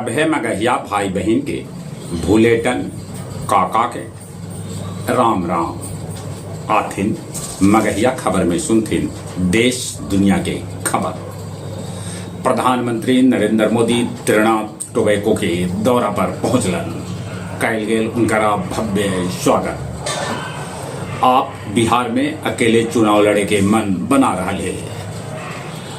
सभे मगहिया भाई बहिन के भुलेटन काका के राम राम। आथिन मगहिया खबर में सुनथिन देश दुनिया के खबर। प्रधानमंत्री नरेंद्र मोदी त्रिनाथ टोबैको के दौरा पर पहुंचलन, कैल गेल उनकरा भव्य स्वागत। आप बिहार में अकेले चुनाव लड़े के मन बना रहा है।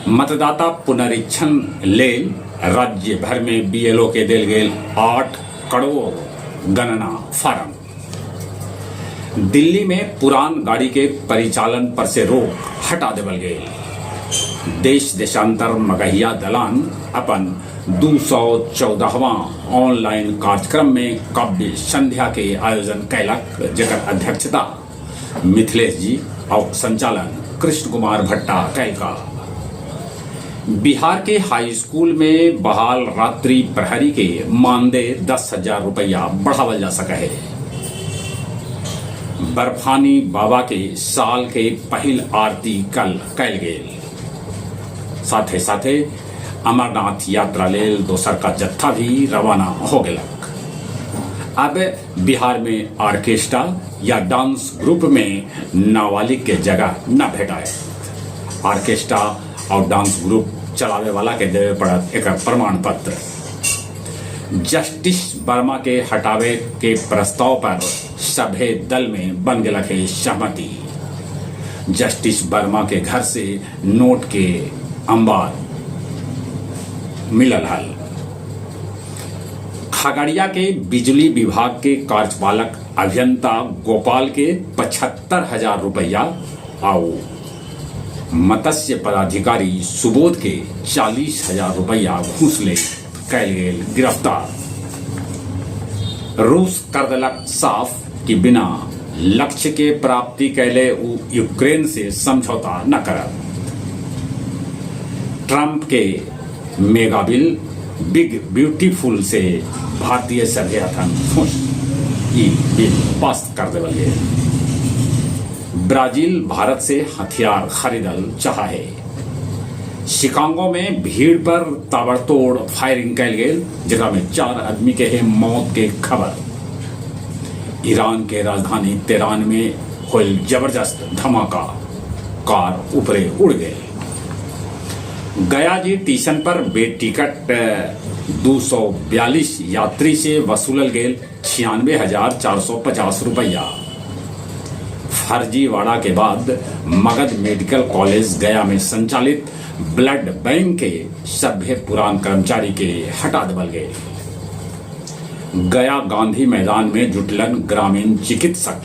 मतदाता पुनरीक्षण लेल राज्य भर में बीएलओ के देल गेल 8 करोड़ गणना फार्म। दिल्ली में पुरान गाड़ी के परिचालन पर से रोक हटा देवल गेल। देश देशांतर मगहिया दलान अपन 214वां ऑनलाइन कार्यक्रम में काव्य संध्या के आयोजन कैलक, जेकर अध्यक्षता मिथिलेश जी और संचालन कृष्ण कुमार भट्टा कैलका। बिहार के हाई स्कूल में बहाल रात्रि प्रहरी के मानदेय 10,000 रुपया बढ़ावल जा सका है। बर्फानी बाबा के साल के पहिल आरती कल कैल गेल। साथे साथे अमरनाथ यात्रा लेल दोसर का जत्था भी रवाना हो गेलक। अब बिहार में ऑर्केस्ट्रा या डांस ग्रुप में नाबालिग के जगह न भेटाए। ऑर्केस्ट्रा और डांस ग्रुप चलावे वाला के देवे पड़त एक प्रमाण पत्र। जस्टिस वर्मा के हटावे के प्रस्ताव पर सभे दल में बन गया है सहमति। जस्टिस वर्मा के घर से नोट के अंबार मिलल हल। खगड़िया के बिजली विभाग के कार्यपालक अभियंता गोपाल के 75,000 रुपया आउ मत्स्य पदाधिकारी सुबोध के 40,000 रुपया घूस ले कैल गेल गिरफ्तार। रूस कर देलक साफ कि बिना लक्ष्य के प्राप्ति कैले उ यूक्रेन से समझौता न करत। ट्रंप के मेगा बिल बिग ब्यूटीफुल से भारतीय सभे हथन खुश, ई बिल पास कर देवल गेल। ब्राजील भारत से हथियार खरीदल चाह है। शिकागो में भीड़ पर ताबड़तोड़ फायरिंग कैल गेल, जेकरा में 4 आदमी के है मौत के खबर। ईरान के राजधानी तेहरान में होल जबरदस्त धमाका, कार ऊपरे उड़ गए। गया जी टीशन पर बेटिकट 242 यात्री से वसूलल गेल 96,450 रुपया। फर्जीवाड़ा के बाद मगध मेडिकल कॉलेज गया में संचालित ब्लड बैंक के सभ्य पुरान कर्मचारी के हटा देवल गए। गया गांधी मैदान में जुटलन ग्रामीण चिकित्सक,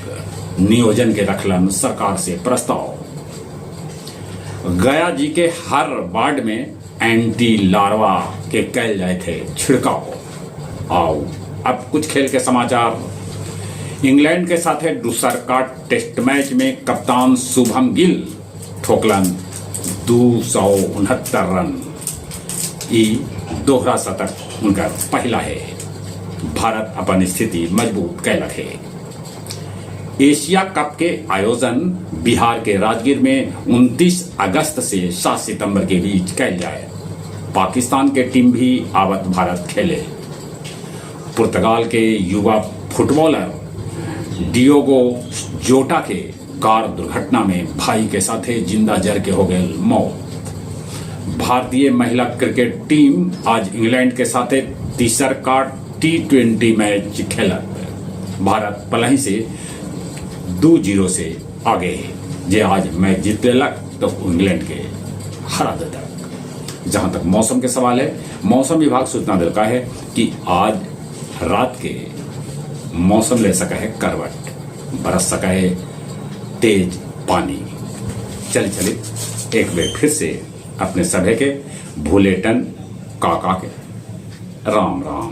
नियोजन के रखलन सरकार से प्रस्ताव। गया जी के हर वार्ड में एंटी लार्वा के कैल जाए थे छिड़काव। आओ अब कुछ खेल के समाचार। इंग्लैंड के साथ दूसर का टेस्ट मैच में कप्तान शुभम गिल ठोकलन 269 रन। ई दोहरा शतक उनका पहला है। भारत अपन स्थिति मजबूत कैलक है। एशिया कप के आयोजन बिहार के राजगीर में 29 अगस्त से 7 सितंबर के बीच कैल जाए। पाकिस्तान के टीम भी आवत भारत खेले। पुर्तगाल के युवा फुटबॉलर डियोगो जोटा के कार दुर्घटना में भाई के साथे जिंदा जर के हो गए मौत। भारतीय महिला क्रिकेट टीम आज इंग्लैंड के साथे तीसर का T20 match खेलत। भारत पलही से 2-0 से आगे है। जे आज मैच जीत लेलक तो इंग्लैंड के हरा देतक। जहां तक मौसम के सवाल है, मौसम विभाग सूचना दिलका है कि आज रात के मौसम ले सका है करवट, बरस सका है तेज पानी। चल चले एक बार फिर से अपने सभे के भूलेटन काका के राम राम।